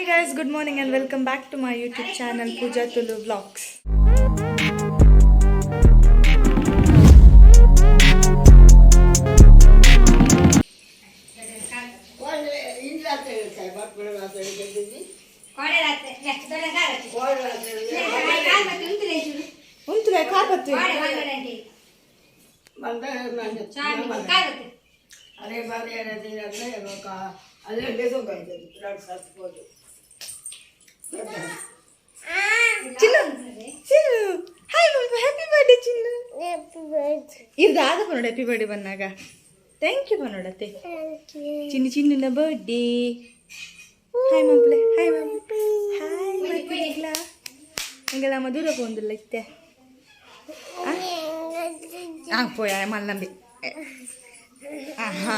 Hey guys, good morning and welcome back to my YouTube channel Pooja Tulu Vlogs. ಉಂತುಲೆ ಕಾಪತ್ತು. ಅರೆ ಬಾರಿ ಅದೇ ಸತ್ಬೋದು. Chinnu Chinnu, hi ಮಮ್ಮ, ಹ್ಯಾಪಿ ಬರ್ಡೇ ಚಿನ್ನು. ಇದು ಆದ ಪನೋಡ, ಹ್ಯಾಪಿ ಬರ್ಡೇ ಬಂದಾಗ thank you ಪನೋಡತ್ತೆ. ಚಿನ್ನು ಚಿನ್ನಿನ ಬರ್ಡೇ. ಹಾಯ್ ಮಂಪ್ಲೆ, ಹಾಯ್ ಮಮ್, ಹಾಯ್ ಮಕ್ಕಳಿಗ್ಲ. ಎಂಗೆಲ್ಲ ಮಧುರ ಪೋಂದುಲ್ಲ ಇತ್ತೆ. ಆ ಪೋಯ ಮಲ್ಲಂಬಿ. ಆಹಾ,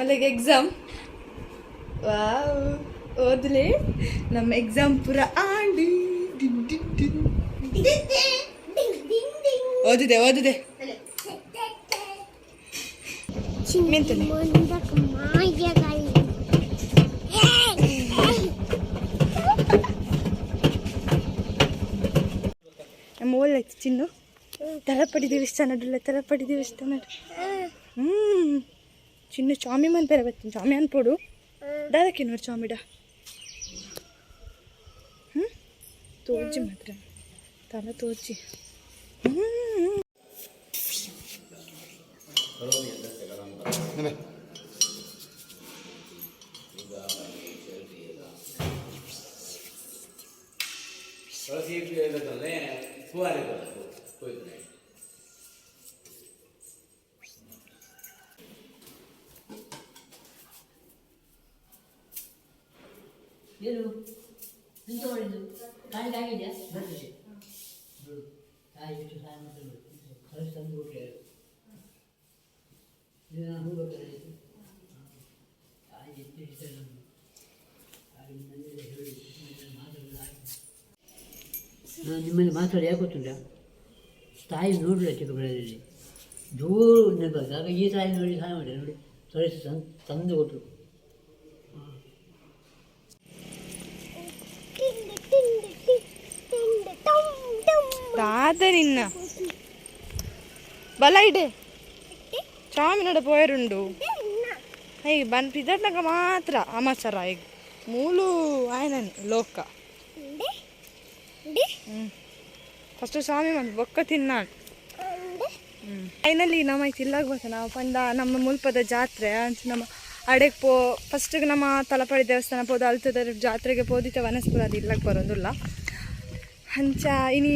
ಒಳ್ಳೆಗೆ ಎಕ್ಸಾಮ್. ವಾವ್, ಓದ್ಲೆ. ನಮ್ಮ ಎಕ್ಸಾಮ್ ಪುರ ಆಂಡಿ. ಡಿನ್ ಡಿನ್ ಡಿನ್. ಓದಿದೆ ಓದಿದೆ. ಮೆಂತಲೆ. ನಮ್ಮ ಒಳ್ಳೆ ಚಿನ್ನು ತಲಪಡಿ ದೇವಸ್ಥಾನ, ತಲಪಡಿ ದೇವಸ್ಥಾನ. ಹ್ಞೂ ಚಿನ್ನು ಚಾಮಿ ಮನ್ ಪೇರ ಬತ್ತೀನಿ. ಚಾಮಿ ಅನ್ಪೋಡು ದಾದಕ್ಕೆ ನೋಡಿ ಚಾಮಿಡ. ಹ್ಞೂ ತೋಜಿ ಮಾತ್ರ ತಲೆ ತೋಜಿ. ಹ್ಞೂ. ಏನು ಎಂತ ಮಾಡಿದ್ದು? ತಾಯಿಗೆ ಆಗಿದೆಯಾ? ಬರ್ತದೆ ನೋಡು. ತಾಯಿ ಎಷ್ಟು ಸಹಾಯ ಮಾಡ್ತಾರೆ ನೋಡು. ಕಳಿಸಿ ತಂದು ಕೊಟ್ಟರೆ ಇದು ನಾನು ಹೋಗ್ಬೇಕಾದ್ರೆ ತಾಯಿ ಎಷ್ಟು ಇಷ್ಟ ನಮ್ಮದು. ತಾಯಿ ನನ್ನೆಲ್ಲ ಹೇಳಿ ನಿಮ್ಮನ್ನೆಲ್ಲ ಮಾತಾಡೋದು ಆಯ್ತು. ನಾನು ನಿಮ್ಮಲ್ಲಿ ಮಾತಾಡಿ ಯಾಕೆ ಗೊತ್ತುಂಟಾ? ತಾಯಿ ನೋಡಲಿಲ್ಲ ಚಿಕ್ಕ ಪ್ರಾಯದಲ್ಲಿ, ದೂರ ನೆನಪಾಗ್ತದೆ. ಆಗ ಈ ತಾಯಿ ನೋಡಿ ಸಹಾಯ ಮಾಡಿ ನೋಡಿ ತೊಳೆಸಿ ತಂದು ತಂದು ಕೊಟ್ಟರು. ದಾದ ನಿನ್ನ ಬಲ ಇಡೆ ಚಾಮಿ ನಡ ಪೋಯರುಂಡು. ಹೇಗೆ ಬನ್ ಪಿದರ್ನಾಗ ಮಾತ್ರ ಅಮಾಚಾರ. ಈಗ ಮೂಲು ಆಯ್ನನ್ ಲೋಕ. ಫಸ್ಟ್ ಸ್ವಾಮಿ ಬಂದು ಬೊಕ್ಕ ತಿನ್ನಾನ್. ಫೈನಲಿ ನಮ್ಮ ಇಲ್ಲಾಗ ಬರ್ತ ನಾವು ಪಂಡ ನಮ್ಮ ಮುಲ್ಪದ ಜಾತ್ರೆ ಅಂಚ ನಮ್ಮ ಅಡೆಗೆ ಪೋ. ಫಸ್ಟಿಗೆ ನಮ್ಮ ತಲಪಾಡಿ ದೇವಸ್ಥಾನ ಪೋದು, ಅಲ್ತದ ಜಾತ್ರೆಗೆ ಪೋದಿತ್ತ ವನಸ್ಪುರ ಅದು ಇಲ್ಲಾಗ ಬರೋದಿಲ್ಲ. ಅಂಚ ಇನಿ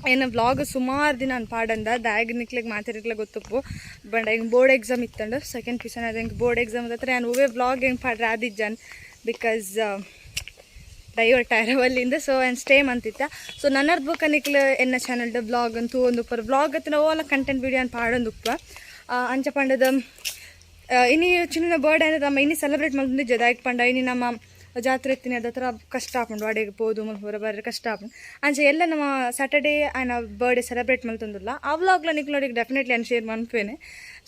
ಏನು ವ್ಲಾಗ್ ಸುಮಾರು ದಿನ ನಾನು ಪಾಡಂದ ದಾಗ್ ನಿಕ್ಲಿಗೆ ಮಾತಾಡಿರ್ಲಿಕ್ಕೆ ಗೊತ್ತಪ್ಪು. ಬಂಡ ಹಿಂಗೆ ಬೋರ್ಡ್ ಎಕ್ಸಾಮ್ ಇತ್ತಂಡು ಸೆಕೆಂಡ್ ಪಿ ಅದು. ಹಿಂಗೆ ಬೋರ್ಡ್ ಎಕ್ಸಾಮ್ ಹತ್ರ ನಾನು ಹೂವೇ ವ್ಲಾಗ್ ಹೆಂಗೆ ಪಾಡ್ರೆ ಆದಿಜ್ಜಾನ್, because divert ಆಯಿರವಲ್ಲಿಂದ. ಸೊ ಏನು ಸ್ಟೇ ಅಂತಿತ್ತ. ಸೊ ನನ್ನರ್ದು ಬೊಕ್ಕ ನಿಕ್ಲು ಎನ್ನ ಚಾನಲ್ಡ್ ವ್ಲಾಗ್ ಅಂತೂ ಒಂದು ಪರ್ ವ್ಲಾಗ್ ಹತ್ತಿನ ಓಲ ಕಂಟೆಂಟ್ ವೀಡಿಯೋ ಅಂತ ಪಾಡೊಂದುಪ್ಪ. ಅಂಚ ಪಂಡದ ಇನಿ ಚಿನ್ನ ಬರ್ಡೇ ಅಂದ್ರೆ ನಮ್ಮ ಇನಿ ಸೆಲೆಬ್ರೇಟ್ ಮಲ್ತೊಂದು ಜದಾಯಕ್ ಪಂಡ ಇನಿ ನಮ್ಮ ಜಾತ್ರೆ ಇತ್ತಿನಿ ಅದ ಕಷ್ಟ ಆಪುಂಡು. ಅಡೆಗೆ ಪೋದು ಮಲ್ಪುರ ಬರ್ರೆ ಕಷ್ಟ ಆಪುಂಡು. ಅಂಚ ಎಲ್ಲ ನಮ್ಮ ಸ್ಯಾಟರ್ಡೇ ಆಯ್ನ ಬರ್ಡೇ ಸೆಲೆಬ್ರೇಟ್ ಮಲ್ತೊಂದುಲ್ಲ. ಆ ವ್ಲಾಗ್ಲ ನಿಕ್ಲೋಡಿಗೆ ಡೆಫಿನೆಟ್ಲಿ ನಾನು ಶೇರ್ ಮನ್ಪೇನೆ.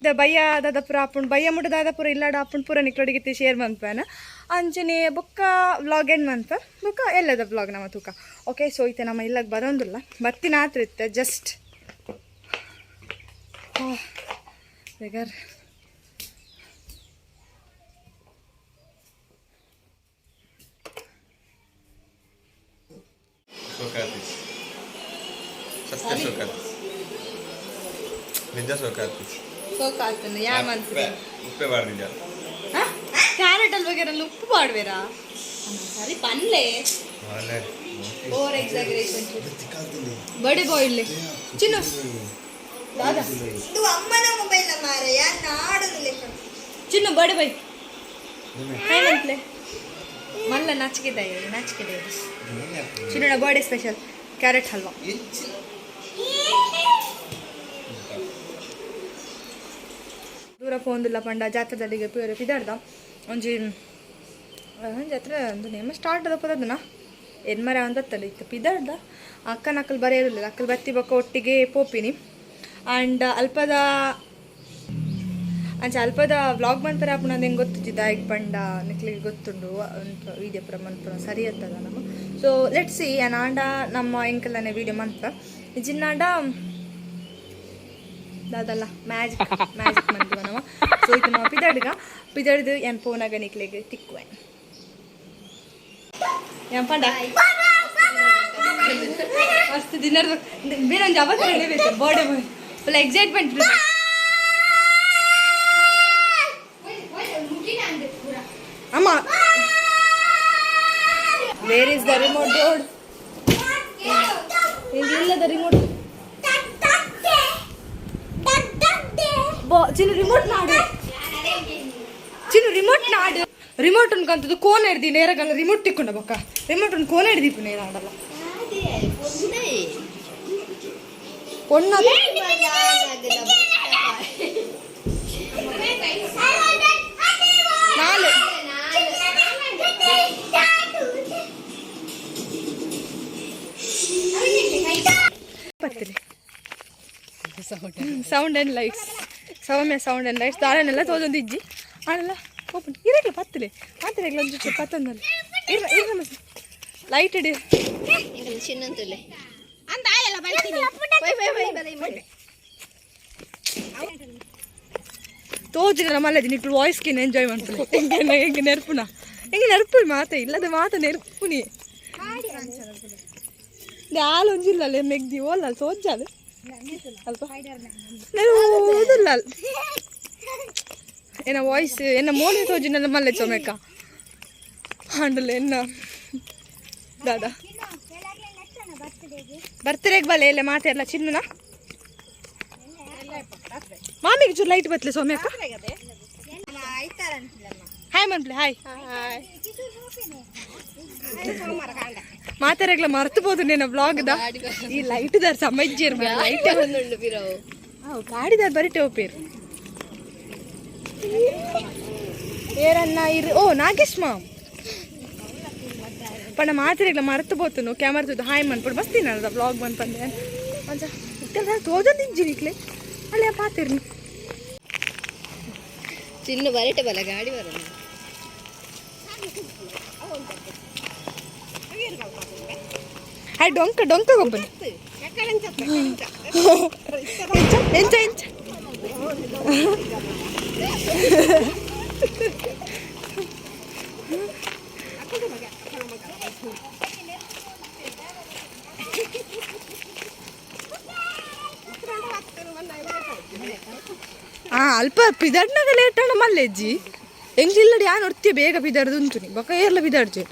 The ಬಯ್ಯ ದಾದ ಪುರ ಆಪುಂಡು, ಬಯ್ಯ ಮುಟ್ಟ ದಾದ ಪುರ ಇಲ್ಲಾಡ ಆಪುಂಡು ಪೂರ ನಿಕ್ಲೋಡಿಗೆ ಶೇರ್ ಮನ್ಪೇನೆ. ಅಂಚನೆ ಬೊಕ್ಕ ವ್ಲಾಗ್ ಏನು ಮನ್ಪ ಬೊಕ್ಕ ಎಲ್ಲದ ವ್ಲಾಗ್ ನಮ್ಮ ತೂಕ. ಓಕೆ, ಸೊ ಇತ್ತೆ ನಮ್ಮ ಇಲ್ಲಾಗ ಬರೋಂದಿಲ್ಲ, ಬತ್ತಿನ ಆತ್ರ ಇತ್ತೆ ಜಸ್ಟ್ ಬೇಗಾರ್. ಸೋಕಾತಿ ಸತ್ಯ, ಸೋಕಾತಿ ನಿಜ ಸೋಕಾತಿ. ಸೋಕಾತನ ಯಾ ಮನ್ಸು. ಉಪ್ಪೆ ಬಾರ್ದಿದ್ಯಾ? ಕ್ಯಾರೆಟ್ ಅಲ್ಲಿ ವಗೇರೆ ಉಪ್ಪು ಪಾಡ್ವೇರಾ? ಸರಿ ಪನ್ಲೆ. ಅಲ್ಲೇ. Over exaggeration. ಬರ್ಡೇ ಬಾಯ್ ಇಲ್ಲೇ ಚಿನ್ನು ದಾದಾ. ಇದು ಅಮ್ಮನ ಮೊಬೈಲ್ ಮಾರಯ್ಯ ನಾಡದು ಲೆಕ್ಕ. ಚಿನ್ನು ಬರ್ಡೇ ಬಾಯ್ ಹಾಯ್ ಮಂತ್ಲೆ. ಮಲ್ಲ ನಾಚಿಕೆ ನಾಚಿಕೆ. ಚಿನ್ನೋಣ ಬರ್ಡೇ ಸ್ಪೆಷಲ್ ಕ್ಯಾರೆಟ್ ಹಲ್ವಾ. ದೂರ ಪೋಂದಿಲ್ಲ ಪಂಡ ಜಾತ್ರೆದಲ್ಲಿಗೆ ಪ್ಯೂರ್ ಪಿದಾಡ್ದ ಒಂಜಿ ಜಾತ್ರೆ ಒಂದು ನೇಮ ಸ್ಟಾರ್ಟ್ ಅದ ಪದದನ ಎನ್ಮರ ಅಂದತ್ತಲ್ಲ ಇತ್ತು ಪಿದಾಡ್ದ. ಅಕ್ಕನ ಅಕ್ಕಲ್ ಬರೆಯಿರಲಿಲ್ಲ. ಅಕ್ಕಲ್ ಬತ್ತಿ ಬೊಕ್ಕ ಒಟ್ಟಿಗೆ ಪೋಪಿನಿ. ಆ್ಯಂಡ್ ಅಲ್ಪದ ಅಂಚ ಅಲ್ಪದ ವ್ಲಾಗ್ ಮನ್ಪರೆ ಆಪುನ ಹೆಂಗೆ ಗೊತ್ತಿದ್ದ ದಾಯೆಗ್ ಪಂಡ ನಿಕ್ಲೆಗ್ ಗೊತ್ತುಂಡು ವೀಡಿಯೋ ಪೂರ ಮನ್ಪುನ ಸರಿ ಅತ್ತದ ನಮ್ಮ. ಸೊ let see, ಆಂಡ ನಮ್ಮ ಎಂಕಲ್ನ ವೀಡಿಯೋ ಮನ್ಪ ಜಿನ್ನಾಂಡ ದಾದಲ್ಲ ಮ್ಯಾಜಿಕ್ ಮ್ಯಾಜಿಕ್ ಮನ್ಪುವ ನಮ್ಮ. ಸೊ ಇದು ನಾವು ಪಿದಡ್ಗ ಪಿದಡ್ದು ಏನ್ ಪೋನಾಗ ನಿಕ್ಲೆಗ್ ತಿಕ್ಕುವೆ. ಏನ್ ಪಂಡ ಮಸ್ತ್ ದಿನ ಬೇರೆ ಒಂಜಿ ಅವತ್ತು ಹೇಳಬೇಕು ಬರ್ಡೇ ಫುಲ್ ಎಕ್ಸೈಟ್ಮೆಂಟ್. ಅಮ್ಮ, where is the remote dude? ಇಲ್ಲದ ರಿಮೋಟ್ ಚಿನ್ನು, ರಿಮೋಟ್ ನಾಡು ಚಿನ್ನು, ರಿಮೋಟ್ ನಾಡು. ರಿಮೋಟ್ ಅನ್ಕಂತದ್ದು ಕೋನ್ ಹಿಡ್ದಿ ನೇರಗಲ್ಲ. ರಿಮೋಟ್ ತಿಕ್ಕೊಂಡ ಬೊಕ್ಕ ರಿಮೋಟ್ ಒಂದು ಕೋನ್ ಹಿಡ್ದಿಪ್ಪು ನೇರ ಆಡಲ್ಲ ಪೊಣ್ಣ. ನಾಲು ಬರ್ತದೆ. Sound and lights, Soumya sound and lights ದಾರನೆಲ್ಲ ತೋಜೊಂದು ಇಜ್ಜಿ ಆಡಲ್ಲ ಓಪನ್ ಇರಗ್ಲ ಪತ್ತಲೆ ಮಾತಿರಗ್ಲ ಒಂಜಿ ಚೂರು ಪತ್ತೊಂದಲ್ಲ ಇರ ಇರ ಮಸ್ತ್ ಲೈಟ್ ಇಡಿ. ಚಿನ್ನಂತುಲೆ. ತೋಜಿನ ಮಲ್ಲದಿ ನಿಕ್ಲು ವಾಯ್ಸ್ ಕಿನ್ ಎಂಜಾಯ್ ಮಾಡ್ತಾರೆ. ಹೆಂಗೆ ಹೆಂಗೆ ನೆರ್ಪುನ, ಹೆಂಗೆ ನೆರ್ಪು ಮಾತೆ ಇಲ್ಲದ ಮಾತ ನೆರ್ಪುನಿ ಆಲ್ ಒಂಜಿಲ್ಲ ಮೆಗ್ದಿ ಓಲ್ಲ ತೋಜಾದ ಅಲ್ಪ ನೆರುವುದಿಲ್ಲ. ಎನ್ನ ವಾಯ್ಸ್ ಎನ್ನ ಮೋನೆ ತೋಜಿನಲ್ಲ ಮಲ್ಲೆ ಚೊಮೆಕ ಹಾಂಡಲ್ಲ ಎನ್ನ ದಾದಾ ಬರ್ತಿರೇಗ್ ಬಲೆ ಎಲ್ಲ ಮಾತೆಲ್ಲ ಚಿನ್ನುನ ಮಾಮಿಗೆ ಚೂರು ಲೈಟ್ ಬತ್ತಲೆ ಸೌಮ್ಯಕ್ಕ. ಹಾಯ್ ಮನ್ಪ್ಲೆ, ಹಾಯ್. ಮಾತಾಡಗ್ಲ ಮರ್ತು ಬೋದು ನಿನ್ನ ಬ್ಲಾಗ್ದ. ಈ ಲೈಟ್ ದಾರ್ ಸಮಜ್ಜೇರ್ ಲೈಟ್ ಅವು ಗಾಡಿದಾರ್ ಬರಿ ಟೋಪೇರ್ ಏರನ್ನ ಇರು. ಓ ನಾಗೇಶ್ ಮಾಮ್ ಪಂಡ ಮಾತಿರಗ್ಲ ಮರ್ತು ಬೋತನು. ಕ್ಯಾಮರಾ ತೂದು ಹಾಯ್ ಮನ್ಪುಡು ಬಸ್ತೀನಲ್ಲ ಬ್ಲಾಗ್ ಬಂದ್ ಪಂದೆ ಅಂಚ ಇತ್ತೆಲ್ಲ ತೋಜೊಂದು ಇಜ್ಜಿ ನಿಕ್ಲೆ ಅಲ್ಲೇ ಪಾತಿರ್ನಿ. ಚಿನ್ನು ಬರಟೆ ಬಲ ಗಾಡಿ ಬರಲ್ಲ. ಹಾಯ್ ಡೊಂಕ ಡೊಂಕ ಗೊಬ್ಬನಿ ಎಂಚ ಎಂಚ. ಅಲ್ಪ ಪಿದಡ್ನಾಗ ಲೇಟ್ ಅಣ್ಣ ಮಲ್ಲೆಜ್ಜಿ ಎಂಗ್ಲಿಲ್ಲಡಿ ಯಾನ್ ಒರ್ತಿ ಬೇಗ ಪಿದಡ್ದು ಉಂಟು ಬೊಕ ಏರ್ಲ ಪಿದಡ್ಜೆ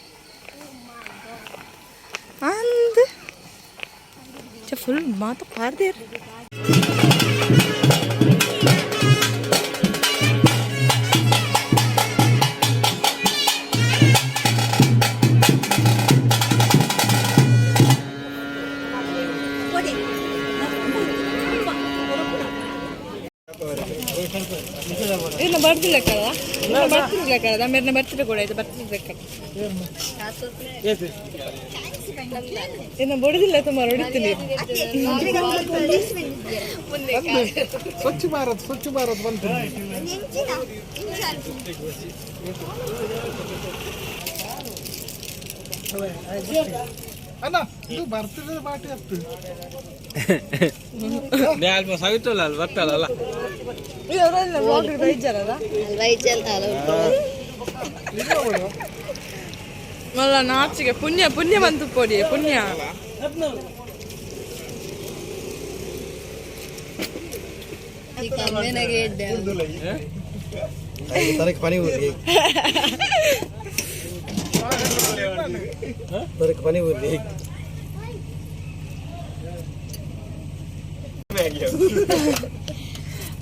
ಅಂದ್ ಫುಲ್ ಮಾತ ಪಾರ್ದೇರ್. ಇಲ್ಲ ಬರ್ತಿಲ್ಲ ಕದ ಬರ್ತಿರ್ಲ ಕದ ಮೇರ್ನ ಬರ್ತಿರ ಕೂಡ ಇದು ಬರ್ತಿರ್ಲ ಕದ ಇನ್ನು ಬಡಿದಿಲ್ಲ ತುಂಬ ಹೊಡಿತೀನಿ. ಸ್ವಚ್ಛ ಭಾರತ್, ಸ್ವಚ್ಛ ಭಾರತ್ ಬಂತು. ಅಣ್ಣ, ಇದು ಬರ್ತದೆ ಬಾಟಿ ಅತ್ತು. ಸವಿತಲ್ಲ ಬರ್ತಲ್ಲ. ಬ್ಲಾಗ್ ಬೈಜಾರಲ್ಲ ಮಲ್ಲ ನಾಚಿಗೆ ಪುಣ್ಯ ಪುಣ್ಯ ಬಂತು ಪೊಡಿ ಪುಣ್ಯ. ತನಕ ಪನಿ ಊರ್ಲಿ, ತನಕ ಪನಿ ಊರ್ಲಿ.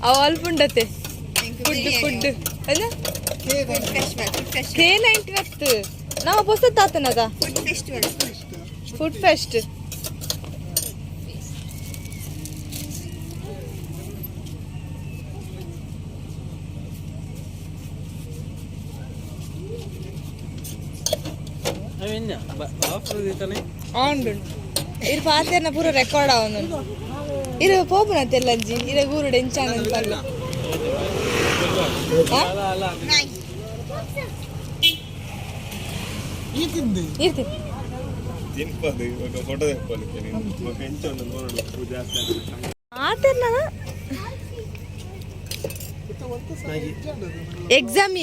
ಅವ ಅಲ್ಪ ಉಂಡತೆ ಫುಡ್ ಫುಡ್ ಅಲ್ಲ ಕೆ ನೈಂಟಿ ಅತ್ತು ನಾವು ಹೊಸ ತಾತನದ ಫುಡ್ ಫೆಸ್ಟ್. ಆನ್ ಇರು ಪಾತೆರ್ನ ಪೂರ ರೆಕಾರ್ಡ್ ಆವೊಂದು. ಇರು ಪೋಪುನ ತೆಲ್ಲಂಜಿ ಇರ ಗೂರುಡು ಎಂಚಾನ ಪಲ್ಲ. ಈ ತಿಂದಿ. ಇರ್ತೀನಿ. ತಿನ್ಪದು ಇವಾಗ ಫೋಟೋ ತೆಕ್ಕೊಲಿಕ್ಕೆ ನೀನು ಇವಾಗ ಎಂಚ ಉಂಟು ನೋಡು ಜಾಸ್ತಿ ಆಗ್ತದೆ. ಆತಿರ್ನ ಎಕ್ಸಾಮ್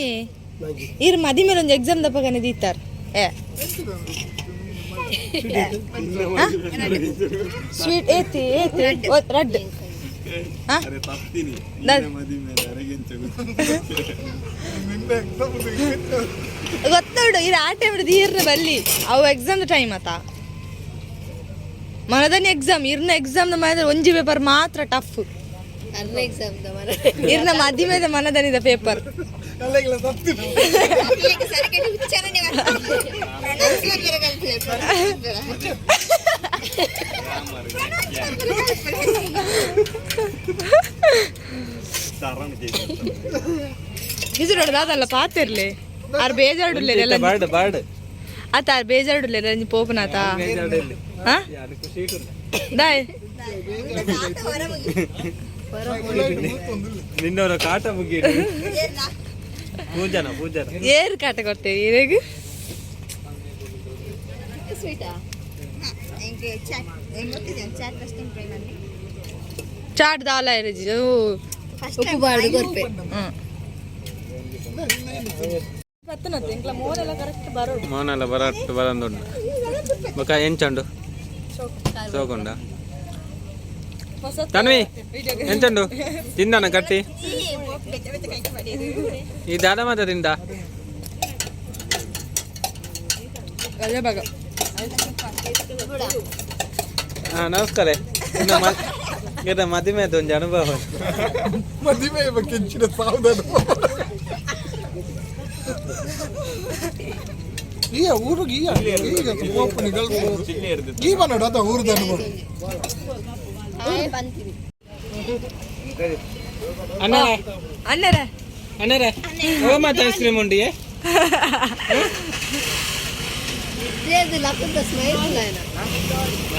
ಇರ್ ಮದಿ ಮೇಲೆ ಒಂದು ಎಕ್ಸಾಮ್ ದಪ್ಪಗನೆ ದೀತಾರ್ ಏ ಸ್ವೀಟ್ ಏತಿ ಏತಿ ರಡ್ಡ್. ಹಾ? ಅರೆ ತಪ್ತೀನಿ. ದಾ- ಮದಿ ಮೇಲೆ ಅರೆಗೆಂಚ ಗೊತ್ತು. ನಿನ್ನ ಎಕ್ಸಾಮ್. ಗೊತ್ತುಂಡು ಇದು ಆ ಟೈಮ್ ಇರ್ನ ಬಲ್ಲಿ ಅವು ಎಕ್ಸಾಮ್ ಟೈಮ್ ಆತ ಮನದನಿ ಎಕ್ಸಾಮ್ ಇರ್ನ ಎಕ್ಸಾಮ್ ಮನದ ಒಂಜಿ ಪೇಪರ್ ಮಾತ್ರ ಟಫ್. ಇರ್ನ ಮದಿ ಮೇಲೆ ಮನದನಿದ ಪೇಪರ್. ಅಲ್ಲೆಲ್ಲ ತಪ್ತೀನಿ. ಸರಿಕಟ್ಟಿ ಉಚ್ಚಾರಣೆ ಪ್ರೊನೌನ್ಸ್ ಮಾಡ್ತಾರೆ ಕಲ್ತ್ಲೆ. ತರಣ ಕೇಕ್. ಬಿಸಿರೋಡು ದಾದಲ್ಲ ಪಾತಿರ್ಲಿ ಆರ್ ಬೇಜಾರುಡ್ಲೇರ್ ಎಲ್ಲ. Border border. ಆತ ಆರ್ ಬೇಜಾರುಡ್ಲೇರ್ ಅಂಜಿ ಪೋಪನಾತ. ಹಾ ದಾಯ್. ಹೊರ ಮುಗಿ. ನಿನ್ನವರ ಕಾಟ ಮುಗಿ ಪೂಜನ ಪೂಜನ. ಏರ್ ಕಾಟ ಕೊಡ್ತೇವೆ ಇರೇಗ್. ಎಂಕ್ ಚಾಟ್ ಎಂಕ್ ಗೊತ್ತಿದೆ ಚಾಟ್ ಫಸ್ಟ್ ಟೈಮ್ ಟ್ರೈ ಮಾಡಿ. ಚಾಟ್ ದಾಲ ಇರಜಿ. ಫಸ್ಟ್ ಟೈಮ್ ಕೊರ್ಪೆ. ಹ್ಮ್ ಇಂಕ್ಲ ಮೋನೆಲ್ಲ ಕರೆಕ್ಟ್ ಬರೋಡು. ಮೋನಲ್ಲ ಬರಟ್ಟು ಬರಂದುಂಡು ಬೊಕ ಎಂಚುಂಡು ಸೋಕುಂಡ ತನ್ವಿ ಎಂಚುಂಡು ತಿಂದನ ಕಟ್ಟಿ ಈ ದಾದ ಮಾತ ತಿಂದ. ಅದೇ ಭಾಗ. ಹಾ ನಮಸ್ಕಾರ ಇನ್ನ ಮದುವೆ ಒಂಜಿ ಅನುಭವ. ಮದುವೆ ಕೆಂಚಿನ ಸಾವುದನು ಈ ಊರಿಗೆ ಈ ಈಗ ಪೋಪನಿ ಈ ಬನ್ನಡು ಅದ ಊರದ ಅನುಭವ. ಅಣ್ಣರೇ. ಅಣ್ಣರೇ. ಅಣ್ಣರೇ ಓ ಮಾತ ಐಸ್ ಕ್ರೀಮ್ ಉಂಡಿಯೇ.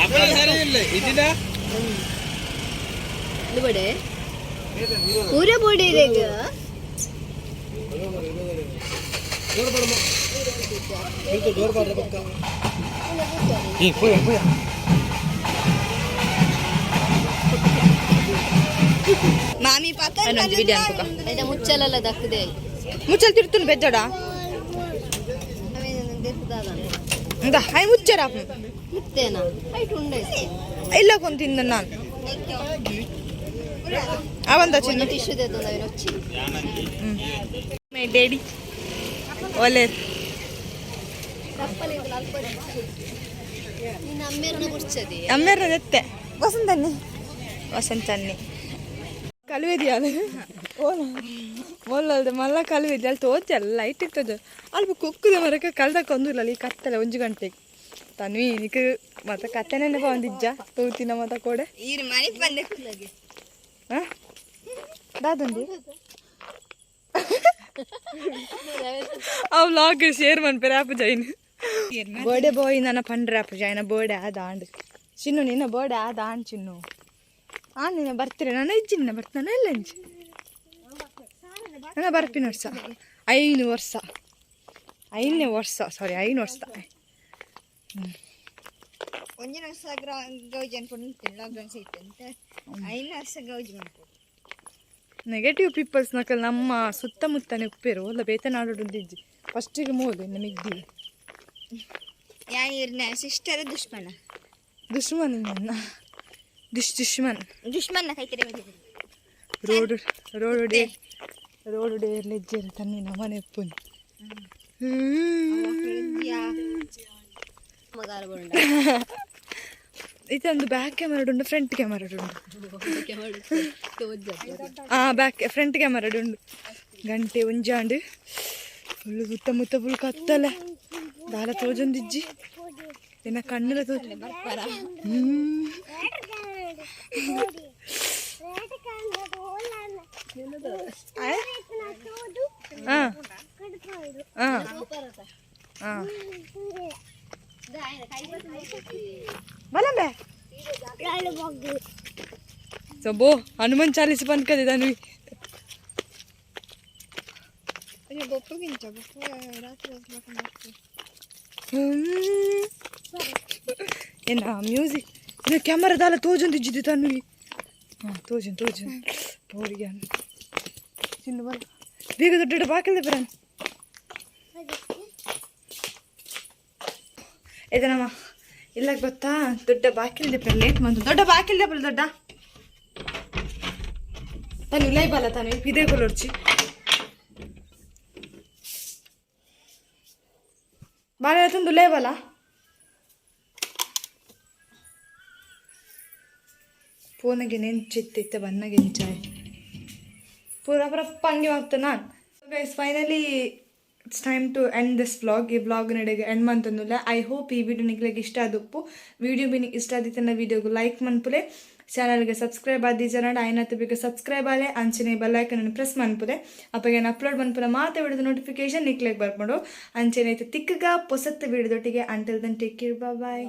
ಅಪ್ಪನ ಸರಿ ಇಲ್ಲ ಇದ್ದಿದ. ಪೂರ ಬೋಡಿ. ಈ ಪೋಯ ಪೋಯ. ಮಾಮಿ ಪಕ್ಕ. ಅನ್ನೊಂದು ವಿಡಿಯೋ ಅನ್ಪುಕ. ಮುಚ್ಚಲೆಲ್ಲ ದಕ್ಕದೆ. ಮುಚ್ಚಲ್ ತಿರ್ತುನು ಬೆಜ್ಜಡ ಇಂದ ಹೈ ಮುಚ್ಚರ. ಮುತ್ತೇನಾ ಹೈಟ್ ಉಂಡೆ. ಇಲ್ಲ ಕೊಂತಿಂದ ನಾನು ಅವಂದ ಚಿನ್ನ. ಟಿಶ್ಯೂ ದೇತಂದ వచ్చి. My daddy ಒಲೆ. ನಿನ್ನ ಅಮ್ಮೇರನ ಗುರ್ಚದಿ. ಅಮ್ಮೇರ ಜೊತೆ ವಸಂತನ್ನಿ ವಸಂತನ್ನಿ ಕలుವೆದಿಯಾಲ ಓಲ ಓಲಲ್ದ ಮಲ್ಲ ಕలుವೆದಿ ಅಲ್ಲಿ ತೋಚಲ್ಲ ಲೈಟ್ ಇರ್ತದೆ ಅಲ್ಪ ಕುಕ್ಕುದ ಮರಕ್ಕೆ ಕಲ್ದ ಕೊಂದುಲ್ಲ ಈ ಕತ್ತಲೆ ಒಂಜು ಗಂಟೆಗೆ ತನ್ವಿ ನಿಕ್ ಮತ್ತೆ ಕತ್ತೆನೆ ಬಂದಿಜ್ಜ ತೂತಿನ ಮತ್ತ ಕೊಡೆ. ಈರ್ ಮನೆ ಬಂದೆ. ಹಾ ದಾದಂದಿ ಆ ವ್ಲಾಗ್ ಶೇರ್ ಮನ್ಪೆರೆ ಆಪ್ ಜೈನ್ ಬರ್ಡೇ ಬಾಯ್ ನನ್ನ ಪಂಡ್ರೆ ಆಪ್ ಜೈನ ಬರ್ಡೇ ಆದ ಆಂಡ್ ಚಿನ್ನು ನಿನ್ನ ಬರ್ಡೇ ಆದ ಆಂಡ್ ಚಿನ್ನು ಆ ನಿನ್ನ ಬರ್ತೀರ ನಾನು ಇಜ್ಜಿ ನಿನ್ನ ಬರ್ತಾನೆ ಇಲ್ಲ ಅಂಜಿ ನನ್ನ ಬರ್ಪಿನ ವರ್ಷ ಐನು ವರ್ಷ ಐದನೇ ವರ್ಷ ಸಾರಿ ಐನು ವರ್ಷ. ಒಂಜಿನ ವರ್ಷ ಗೌಜಿ ಅನ್ಕೊಂಡು ಲಾಕ್ಡೌನ್ ಸಿಕ್ತು ಅಂತ ಐದು ವರ್ಷ ಗೌಜಿ ಮಾಡ್ಕೊ. ನೆಗೆಟಿವ್ ಪೀಪಲ್ಸ್ ನಕಲ್ ನಮ್ಮ ಸುತ್ತಮುತ್ತನೇ ಉಪ್ಪೇರು ಒಲ್ಲ ಬೇತನಾಡುದಿಜ್ಜಿ ಫಸ್ಟಿಗೆ ಮೂಲು ನಮಿಗ್ದಿ. ಯಾನ್ ಇರ್ನ ಸಿಸ್ಟರ್ ದುಶ್ಮನ. ದುಶ್ಮನ್ ನನ್ನ ದುಶ್ ದುಶ್ಮನ್. ದುಶ್ಮನ ಕೈತರೆ. Road road day road day ಲೆಜ್ಜೆರ್ ತನ್ನಿ ನಮನೆ ಉಪ್ಪುನಿ. ಮಗಾರ ಬೋಂಡ. ಇದೊಂದು ಬ್ಯಾಕ್ ಕ್ಯಾಮರಾ ಉಂಟು ಫ್ರಂಟ್ ಕ್ಯಾಮರಾ ಉಂಟು ಆ ಬ್ಯಾಕ್ ಫ್ರಂಟ್ ಕ್ಯಾಮರಾ ಉಂಡು ಗಂಟೆ ಒಂಜಾಂಡು ಫುಲ್ ಸುತ್ತಮುತ್ತ ಫುಲ್ ಕತ್ತಲೆ ದಾಲ ತೋಜೊಂದಿಜ್ಜಿ ಎನ್ನ ಕಣ್ಣುಲ ತೋಜ. ಆ ಆ ಆ ಬಲಂಬೆ ಸೊ ಬೋ ಹನುಮಾನ್ ಚಾಲೀಸ್ ಬಂದ್ಕದೆ ತನ್ವಿ. ಇಲ್ಲ ಬೊಪ್ಪಗಿಂಚ ಬೊಪ್ಪ ರಾತ್ರಿ ಹೊತ್ತು. ಏನ ಮ್ಯೂಸಿಕ್ ಇದು ಕ್ಯಾಮರಾದಾಲ ತೋಜೊಂದಿಜ್ಜಿದ್ದು ತನ್ನು. ಹಾಂ, ತೋಜನ್ ತೋಜನ್ ಪೋರಿಗೆ ಚಿನ್ನ ಬರ, ಬೇಗ ದೊಡ್ಡ ಬಾಕಿಲ್ದೆ ಬರನ್. ಇದನಮ್ಮ ಇಲ್ಲ ಗೊತ್ತಾ, ದೊಡ್ಡ ಬಾಕಿಲ್ದೆ ಬರ, ಲೇಟ್ ಬಂತು. ದೊಡ್ಡ ಬಾಕಿಲ್ದೆ ಬರ, ದೊಡ್ಡ ತಾನು ಇಲ್ಲೈ ಬಲ್ಲ ತಾನು ಇದೇ ಕೊಲೊರ್ಚಿ ಬಾಳೆ ತಂದು ಉಲೈ ಬಲ್ಲ. ಫೋನಿಗೆ ನೆಂಚಿತ್ತಿತ್ತ ಬನ್ನಗೆ ನೆಂಚಾಯ್ ಪೂರ ಪೂರ ಪಂಗಿ ಮಾಡ್ತ ನಾನು. Guys, finally it's time to end this vlog. ಈ ವ್ಲಾಗ್ ನಡೆಗೆ ಎಂಡ್ ಮಂತಂದುಲ್ಲ. I hope ಈ ವಿಡಿಯೋ ನಿಗ್ಲಿಗೆ ಇಷ್ಟ ಆದಪ್ಪು. ವಿಡಿಯೋ ಬಿನಿ ಇಷ್ಟ ಆದಿತ್ತನ್ನ ವಿಡಿಯೋಗೆ ಲೈಕ್ ಮನ್ಪುಲೆ. ಚಾನಲ್ಗೆ ಸಬ್ಸ್ಕ್ರೈಬ್ ಆದಿ ಜನ ಆಯ್ನತ್ತು ಬೇಗ ಸಬ್ಸ್ಕ್ರೈಬ್ ಆಲೆ. ಅಂಚನೆ ಬೆಲ್ಲೈಕನ್ ಪ್ರೆಸ್ ಮನ್ಪುಲೆ. ಅಪ್ಪಗೆ ಅಪ್ಲೋಡ್ ಮನ್ಪುನ ಮಾತ ವಿಡಿಯೋದ ನೋಟಿಫಿಕೇಶನ್ ನಿಕ್ಲೆಗ್ ಬರ್ಕೊಂಡು. ಅಂಚನೆ ತಿಕ್ಕಗ ಪೊಸತ್ತ ವಿಡಿಯೋದೊಟ್ಟಿಗೆ. Until then, take care, bye.